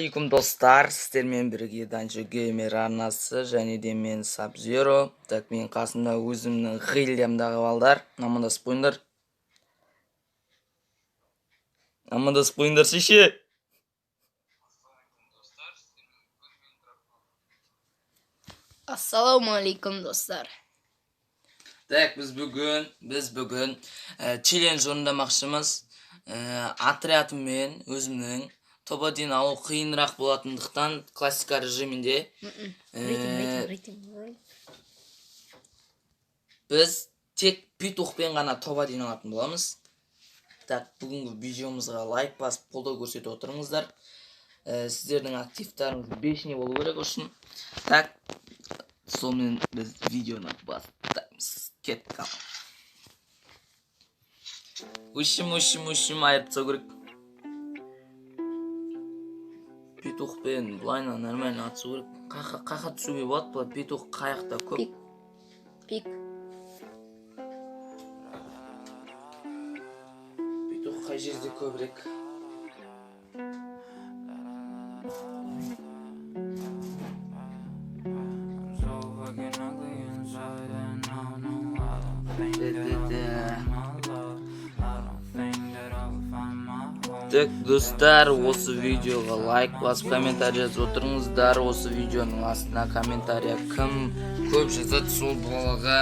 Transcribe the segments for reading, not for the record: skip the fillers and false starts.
Ассалаумағалейкум, достар! Сіздермен бірге Данжо Геймер арнасы және де мен, Сабзеро. Так, менің қасымда өзімнің гильдиямдағы балдар. Амандасып қойыңдар. Амандасып қойыңдар, шеше. Ассалаумағалейкум, достар. Так, біз бүгін челлендж орындамақшымыз. Отрядыммен өзімнің топ-1 алу қиынырақ болатындықтан, классика режимінде Рейтинг, рейтинг, рейтинг. біз тек петухпен ғана топ-1 алатын боламыз. Так, бүгінгі видеомызға лайк басып, қолдау көрсетіп отырыңыздар. Сіздердің активтарыңыз бешеный болу керек үшін. Так, сонымен біз видеоны бастаймыз. Кеттік, ал. Үшім, үшім, үшім, айырып тастау керек. Петухпен былайынан нормально атысу керек. Қақа түсуге болады былай, петух қаяқта көп? Пик. Пик. Петух қай жерде көбірек? So fucking ugly inside and I know I don't think Де, that де, I де. will find my love. I don't think that I will find my home. Так, достар, осы видеоға лайк басып, комментарий жазып отырыңыздар. Осы видеоның астына комментария кім көп жазады, сол балаға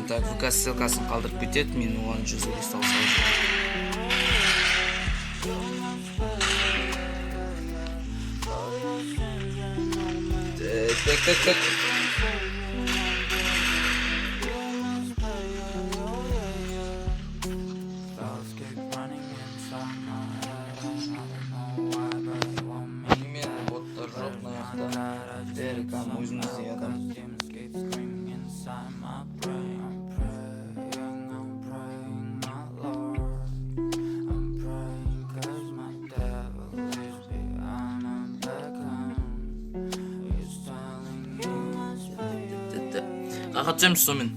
так, ВК ссылкасын қалдырып кетеді. Мен оған 100 кристалл салып жіберемін. Так, так, так, так. Thoughts keep running inside my head and I don't know why, but you want me Мен боттар жоқ мына жақта. Бәрі кәдімгі өзіміздей адам. Demons keep screaming inside my brain. I'm praying, I'm praying, my Lord. I'm praying 'cause my devil is behind my back and he's telling me must pay. Қақа түсеміз сонымен?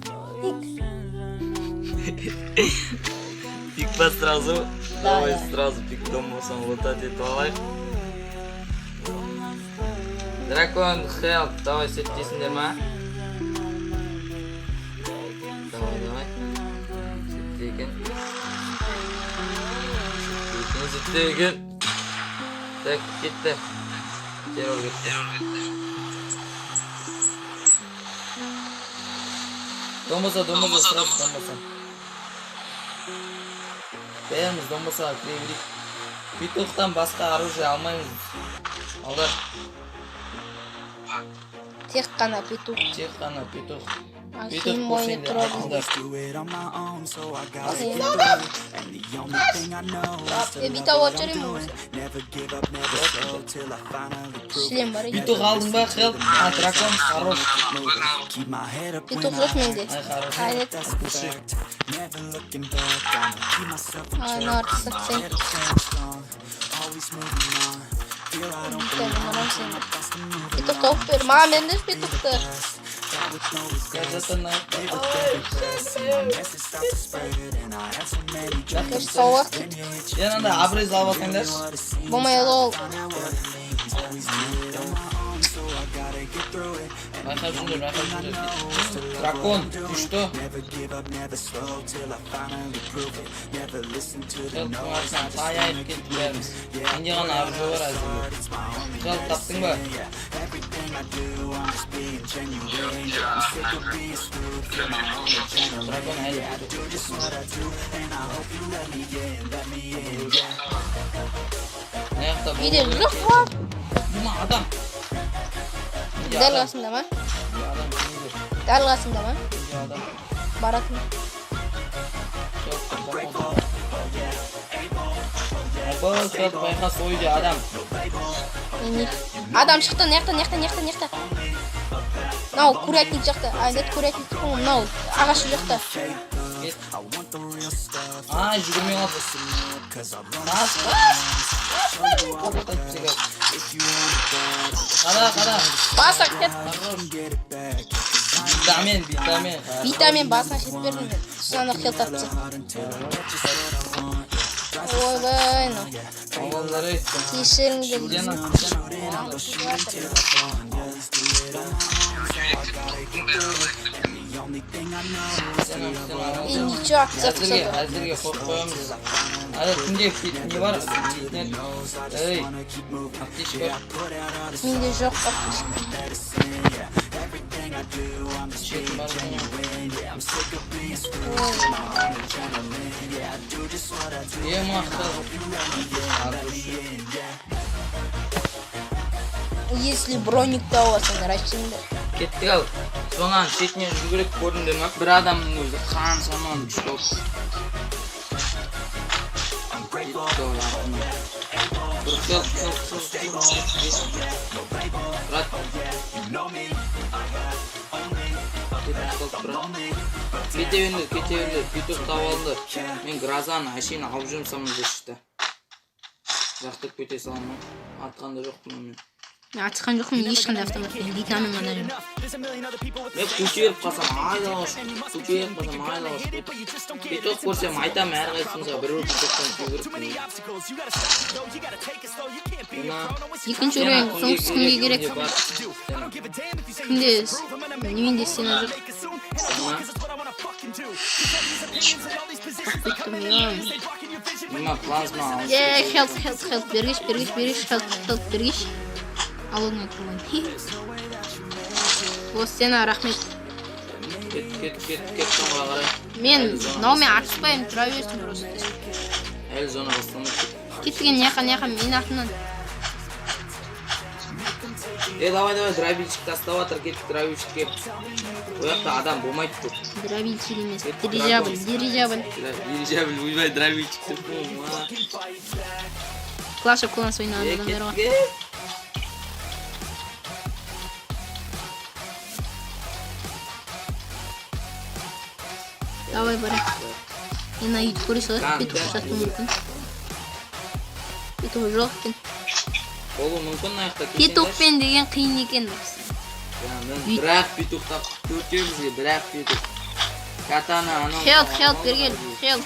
Пик па сразу? Давай сразу пик, дом болсаң, лутать етіп алайық. Дракон, хелп, давай, сеттейсіңдер ма? Давай, давай. Сетте екен. Сетте екен, сетте екен. Так, кетті. Террор кетті. Дом болса, дом болса, сразу дом болса. Бәріміз дом болса кіре берейік. Петухтан басқа оружие алмаймыз. Алдар, Тек қана петух. Тек қана петух. А Петух сен болса мойны енді тұра алдар. Do it on my own, so I gotta Сен- get through it. And the only thing I know is to Е, love бүйтіп what отырып I'm жүрмін doing. өзі. Never give up, never slow till I finally prove it. Шлем бар екен. Петух алдың ба, хелп? А, дракон, хорош. Keep my head up Петух when жоқ I менде. Ай, хорош. Ай, that's a fact. Never looking back, I'ma keep myself on Ай, track. нарты сен. Head up, staying strong, always moving on. Feel I don't Сен, мынау сен. Петух тауып бер. Маған беріңдерші петухты. Я жатыр мына жақта. message start to spread, and I had so many dreams. Кеш сауық. Е, мынандай обрез алып алсаңдаршы. Болмай ол. Байқап жүріңдер, байқап жүріңдер. Дракон, ты что? Never give up, never slow till I finally prove it. Never listen to the Хелптің артынан таяйып кеттік бәріміз. Менде ғана оружие бар әзірге. Хелп таптың ба? Everything I do, I'm just being genuine. Yeah, I'm sick of being screwed, feel my own adrenaline. Дракон әлі. I do just what I do, and I hope you let me in, let me in, yeah. Мына жақта болу Үйде керек. Жоқ па? Мына адам. Менде Дәл адам. қасында ма? Менде адам, менде. Дәл қасында ма? Менде адам. Баратын. Хелпті походу. Абы, хелп, байқа, сол үйде адам. Не? Адам шықты, мына жақта, мына жақта, мына жақта, мына жақта. Мынау курятник жақта. А, нет, курятник қой, мынау ағаш жақта. Кет. Ай, жүгірмей қалды. Қаш, қаш! Қара, қара. Басына кет. Хорош. Витамин, витамин. Витамин басына жетіп бердім мен. Сосын ана хелт атты. Ойбай, мынау. Алыңдар, ей. Кешіріңдер. Лена, Лена. And I'll go shoot until I fall. And always do it on my own, so I gotta get through it. And the only thing I know is to love what I'm И ничего, Әзірге, атып әзірге қойып қоямыз. Әлі кімде не бар? Не? Ей, аптечка бар. Менде жоқ аптечка. Everything I do, I'm just Шетін being бар екен. genuine. Yeah, I'm sick of being screwed. My own adrenaline. Yeah, I do just what I do. Е, мақта. Let me in, yeah. Если броник тауып алсаңдар, айтсаңдар. Кеттік ал. Зонаның шетінен жүру керек, көрдіңдер ма? Бір адамның өзі қаншама күшті болып. Кетті ол артынан. Бір қыл, қыл, қыл, қыл, қыл. Брат. Кетіп қалды, брат. Кете беріңдер, кете беріңдер. Петух тауып алыңдар. Мен грозаны әшейін алып жүрмін самозащита. Жақтырып кете саламын. Атқан да жоқпын мен. Мен атысқан жоқпын ешқандай автоматпен, гитамен ғана жүрмін. Мен көтеріп қалсам айдала ұшып, көтеріп қалсам айдала ұшып. Петух көрсем айтамын, әрқайсымызға бір бір петухтан тию керек. Мына Екінші уровень соңғысы кімге керек? Кімде бар? Кімде? Неменде стена жоқ? Мына, Кеттім, я. мына плазма алып. Е, хелп, хелп, хелп, бергеш, бергеш, бергеш, хелп, хелп, бергеш. Алуыңа тұрған. О, стена, рахмет. Кет, кет, кет, кет соңға қарай. Мен мынаумен атыспаймын, тұра берсін просто. Әлі зона басталмайды. Кеттік енді, неқа, неқа, менің артымнан. Е, давай, давай, дробильщик тастап жатыр, кеттік дробильщикке. Ол жақта адам болмайды көп. Дробильщик емес, дирижабль, дирижабль. Дирижабль, ойбай, дробильщик деп қойдым, а. Clash of Clans ойнаған Е, адамдар ғой. кеттік, е. Давай барайық. Мен ана үйді көре салайық, Кан, петух кан, жатуы мүмкін. Петух жоқ екен. Болуы мүмкін мына жақта. Петухпен деген қиын екен. Бірақ петух таптық, төртеумізге бірақ петух. Катана анау. Хелп, хелп, бері кел, хелп.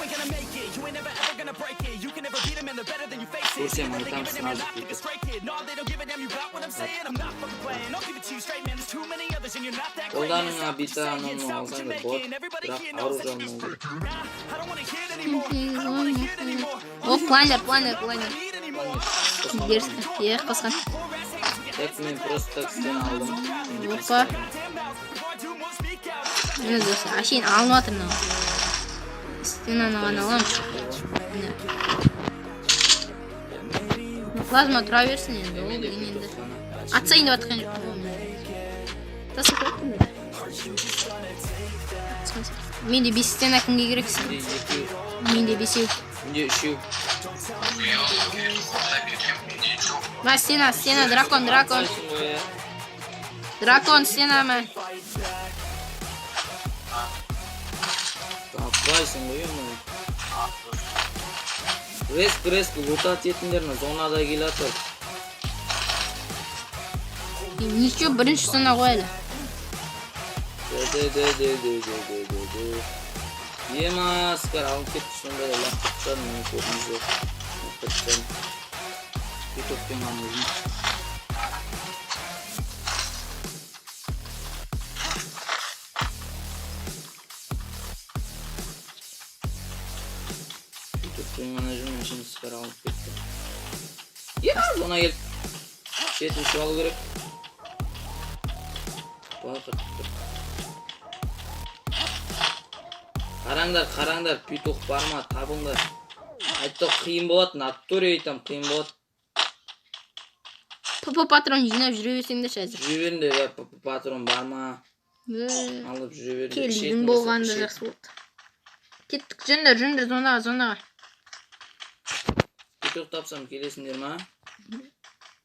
Көрсем айтамын сразу петух. Қолдарыңа бита анау алсаңдар болады, бірақ оружие алмау керек. О, планер, планер, планер. Дерзко. Е, қосқан. Так, мен просто так стена алдым. Опа. Міне, достар, әшейін алынып жатыр мынау. Стенаны ғана аламын. Міне. Плазма тұра берсін енді, ол Менде деген енді. петух қана. Атсайын деп атқан жоқпын ғой мен. Тастап қойыппын да. Атысқан сияқты. Менде бес стена, кімге керек? Менде екеу, Менде бесеу. менде үшеу. Мә, стена, стена, дракон, дракон. Айтсайсың ғой, иә. Дракон, стена, мә. Таппайсың ғой, ё-моё. Резко, резко лутать етіңдер, мына зонада келе жатыр. Ничего, бірінші зона ғой әлі. Де де де де де де де де. Ема, скар алып кетті, сонда да лақтырып тастадым, мен көрдіңіз жоқ. Лақтырып тастадым. Петухпен ғана өзім. Петухпен ғана жүрмін, әшейін скар алып кетті. Е, зона келді. Шетін ішіп алу керек. Бақыт тұр. Қараңдар, қараңдар, петух бар ма, табыңдар. Айтты, қиын болады, натуре айтамын, қиын болады. ПП патрон жинап жүре берсеңдерші әзір. Жүре беріңдер, иә, ПП патрон бар ма? Мә, Алып жүре беріңдер. Келдің Шетін болғаны да болса, жақсы болды. Кеттік, жүріңдер, жүріңдер, зонаға, зонаға. Петух тапсам келесіңдер ма?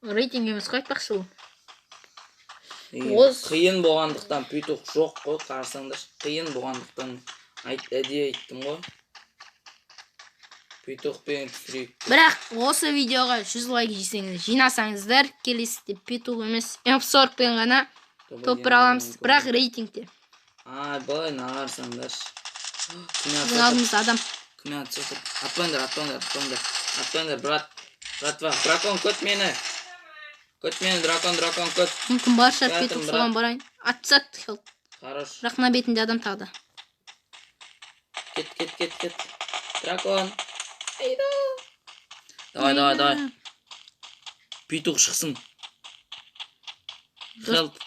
Рейтинг емес қой айтпақшы ол. Қиын болғандықтан петух жоқ қой, қарасаңдаршы. Қиын болғандықтан айт, әдейі айттым ғой. Петухпен түсірейік. Бірақ осы видеоға 100 лайк жесеңіз, жинасаңыздар, келесіде петух емес, М40 пен ғана топ бір аламыз. Бірақ рейтингте. Ай, былай нағарсаңдаршы. Кім Біздің атып алдымызда адам. Кім атып жатыр? Атпаңдар, атпаңдар, атпаңдар. Атпаңдар, брат. Братва, дракон, күт мені. Күт мені, дракон, дракон, күт. Мүмкін бар шығар Жатырмын, петух, брат. соған барайын. Атсат, хелп. Хорош. Бірақ мына бетінде адам тағы да. Кет, кет, кет, кет. Дракон. Айда. Давай, давай, давай. Петух шықсын. Хелп.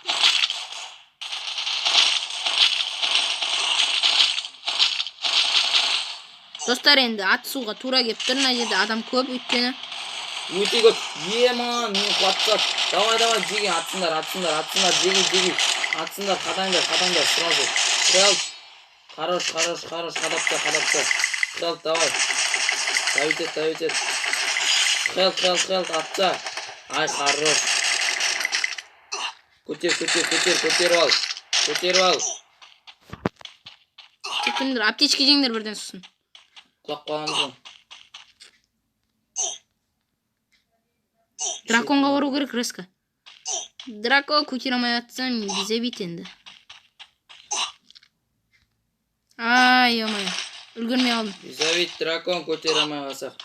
Достар, енді атысуға тура келіп тұр. Мына жерде адам көп, өйткені. Өте көп. Ема, мені құлатты. Давай, давай, жеге, атсыңдар, атсыңдар, атсыңдар, жеге, жеге. Атсыңдар, қадаңдар, қадаңдар, сразу. Хелп. Хорош, хорош, хорош, қадапта, қадапта. Хелп, давай. Давить ет, давить ет. Хелп, хелп, хелп, атса. Ай, хорош. Көтер, көтер, көтер, көтеріп ал. Көтеріп ал. Кетіңдер, аптечка жеңдер бірден сосын. Құлап қаламыз ғой. Драконға бару керек резко. Драко көтере алмай жатсам, без обид енді. Ай, ё-моё. Үлгермей қалдым. Без обид, дракон көтере алмай қалсақ.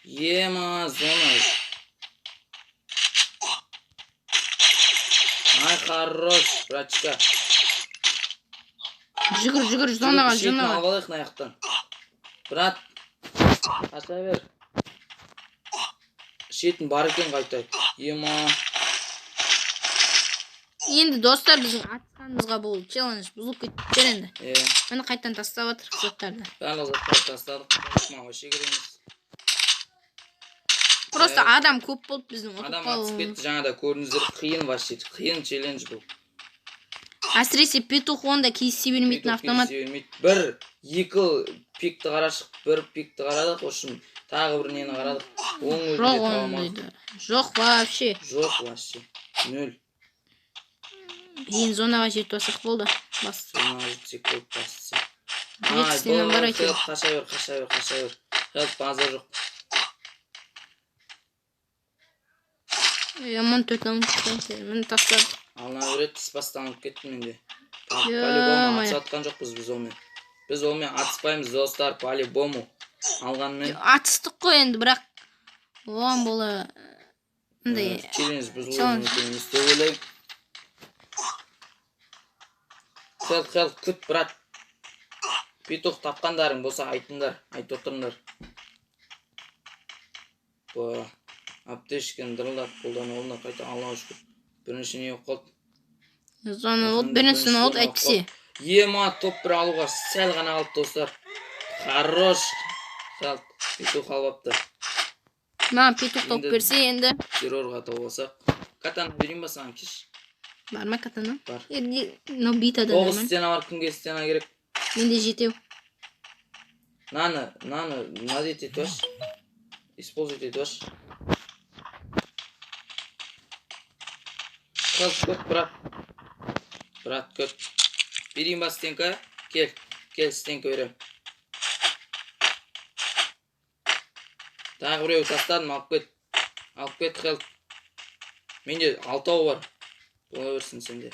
Ема, зона. Ай, хорош, братчика. Жүгір, жүгір, зонаға, Шетін зонаға. алып алайық мына жақтан. Брат, қаша бер. Шетін бар екен қайта. Ема. Енді, достар, біздің атысқанымызға бұл челлендж бұзылып кетті енді. Е, Міне, қайтадан тастап жатырық заттарды. Барлық заттарды тастадық. Маған вообще керек емес. Просто адам көп болды, біздің ұтып Адам атысып қалуымыз. кетті жаңа да, көрдіңіздер. Қиын вообще, қиын челлендж бұл. Әсіресе петух, онда кездесе бермейтін Петух автомат. кездесе бермейді. Бір, екі пикті қарашық, бір пикті қарадық, в общем, тағы бір нені қарадық. Оның өзінде Жоқ, таба алмадық. ондайды. Жоқ вообще. Жоқ вообще. Нөл. Енді зонаға жетіп алсақ болды. Бас. Зонаға жетсек болды, бастысы. Жеті Ай, стенам бар бұл әйтеуір. хелп, қаша бер, қаша бер, қаша бер. Хелп, база жоқ. Жаман төрт алып кетті. Міне, тастадық. Алына береді, тіс бастан алып кеттім менде. Ё-моё. По-любому атысып жатқан жоқпыз біз онымен. Біз онымен атыспаймыз, достар, по-любому. Алғанмен Атыстық қой енді, бірақ оған бола андай челлендж бұзылуы челлендж. мүмкін емес деп ойлаймын. Хелп, хелп, күт, брат. Петух тапқандарың болса айтыңдар, айтып отырыңдар. Ба, аптечканы дырылдатып қолданып алдыңдар, қайта, Аллаға шүкір. Бірінші не болып қалды? Зона болды, бірінші зона болды, әйтпесе. Ема, топ бір алуға сәл ғана қалды, достар. Хорош. Хелп, петух алып алыпты. Маған петух тауып Енді- берсе енді. Террорға тауып алсақ. Катана берейін ба саған, кеш? Бар ма катана? Бар. Енді мынау битада 9 нормально. стена бар, кімге стена керек? Менде жетеу. Наны, наны, надеть етіп алшы. Использовать етіп алшы. Хелп, күт, брат. Брат, күт. Берейін ба стенка? Кел, кел, стенка беремін. Тағы біреу тастадым, алып кет. Алып кет, хелп. Менде алтау бар. Бола берсін сенде.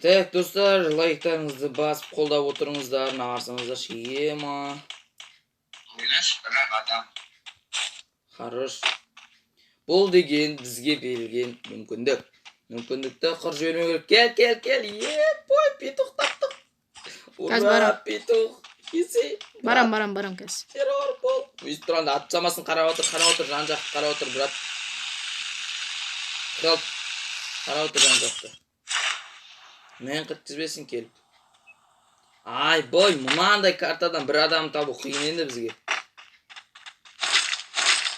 Так, достар, лайктарыңызды басып қолдап отырыңыздар, қарасаңыздаршы, ема. Хорош. Бұл деген бізге берілген мүмкіндік. Мүмкіндікті құр жібермеу керек. Кел, кел, кел. Епой, петух таптық. Қазір Ура, барам. петух. Есе. Барам, барам, барам қазір. Террор бол. Өйстіп тұрғанда атып тастамасын, қарап отыр, қарап отыр, жан жақты қарап отыр, брат. Хелп. Қарап отыр жан жақты. Мен қырткізбесін келіп. Ай, бой, мынандай картадан бір адам табу қиын енді бізге.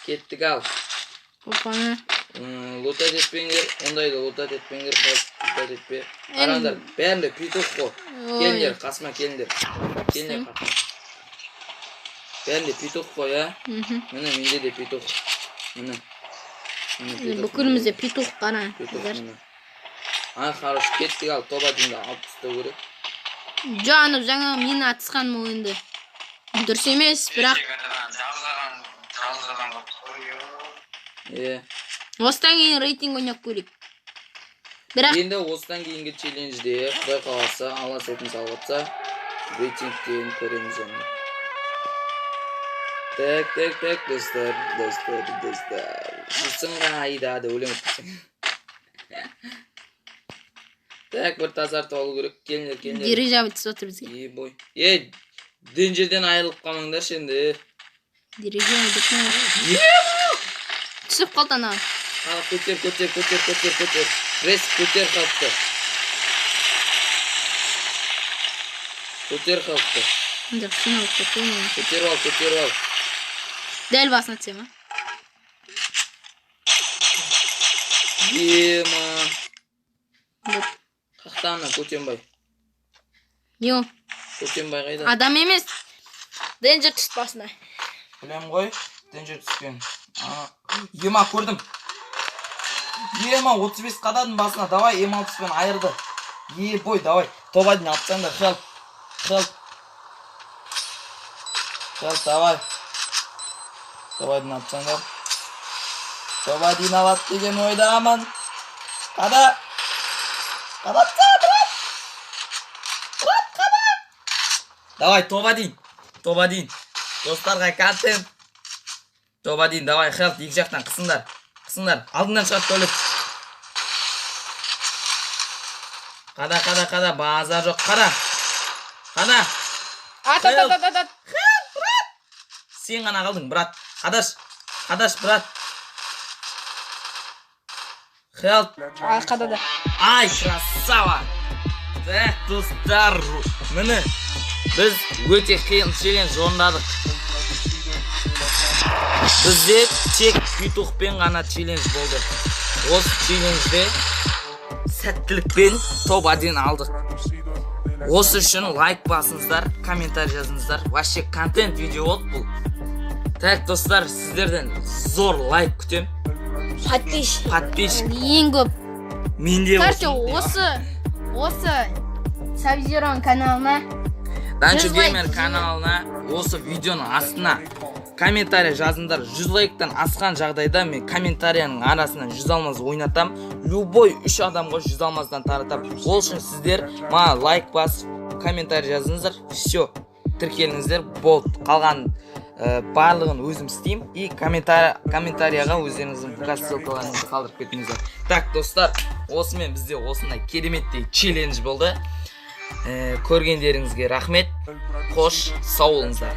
Кеттік ал. Опана. Лутать етпеңдер, ондайды лутать етпеңдер, хелп, лутать етпе. Қараңдар, бәрінде петух қой. Келіңдер, қасыма келіңдер. Келіңдер қасыма. Бәрінде петух қой, а? Мхм. Міне, менде де петух. Міне. Міне петух. Бүкілімізде петух, қара. Петух, міне. Ай, хорош, кеттік ал, топ одинді алып тастау керек. Жоқ, анау жаңа мені атысқаным ол енді дұрыс емес, бірақ Жалғыз адам қалыпты ғой. Е, осыдан кейін рейтинг ойнап көрейік. Бірақ Енді осыдан кейінгі челленджде, құдай қаласа, Алла сәтін салып жатса, рейтингтен көреміз оны. Так, так, так, достар, достар, достар. Жүрсің қайда деп өлең өткізсең. Так, бір тазартып алу керек. Келіңдер, келіңдер. Дирижабль түсіп отыр бізге. Ебой. Ей, Денджерден айырылып қалмаңдаршы енді. Дирижабль деп не ғой? Түсіп қалды ана. Халық, көтер, көтер, көтер, көтер, көтер. Рес, көтер халықты. Көтер халықты. Мында сен алып кетті. Көтеріп ал, көтеріп ал. Дәл басына түсе ма? Ема. Вот. Қақта ана Көтенбай. Не ол? Көтенбай қайда? Адам емес. Денджер түсті басына. Білем ғой, Денджер түскен. А, ема, көрдім. Ема, 35 қададым басына. Давай, М60 пен айырды. Ебой, давай. Топ один алып. Хелп. Хелп. Хелп, давай. Топ один алып. Топ один алады деген ойдамын. Қада. Қадатса, брат. Брат, қада. Давай, топ один. Топ один. Достарға контент. Топ один, давай, хелп, екі жақтан қысыңдар. Қысыңдар. Алдыңнан шығады Төлеп. Қада, қада, қада, базар жоқ. Қара. Қада. Ат, ат, ат, ат, ат. Сен ғана қалдың, брат. Қадаш. Қадаш, брат. Хелп. А, қадады. Ай, красава! Так, достар, міне біз өте қиын челлендж орындадық. Бізде тек петухпен ғана челлендж болды. Осы челленджде сәттілікпен топ 1 алдық. Осы үшін лайк басыңыздар, комментарий жазыңыздар. Вообще контент видео болды бұл. Так, достар, сіздерден зор лайк күтем. Подписчик. Подписчик. Ең көп. Менде Короче, болсын. осы Сабзирон каналына Данчо 100 лайк. Геймер каналына осы видеоның астына комментарий жазыңдар. 100 лайктан асқан жағдайда мен комментарияның арасынан 100 алмаз ойнатам. Любой үш адамға 100 алмаздан таратам. Ол үшін сіздер маған лайк басып, комментарий жазыңыздар. Все, тіркеліңіздер, болды. Қалған барлығын өзім істеймін. И комментарияға өздеріңіздің ВК ссылкаларыңызды қалдырып кетіңіздер. Так, достар, осымен бізде осындай кереметтей челлендж болды. Көргендеріңізге рахмет. Қош, сау болыңыздар.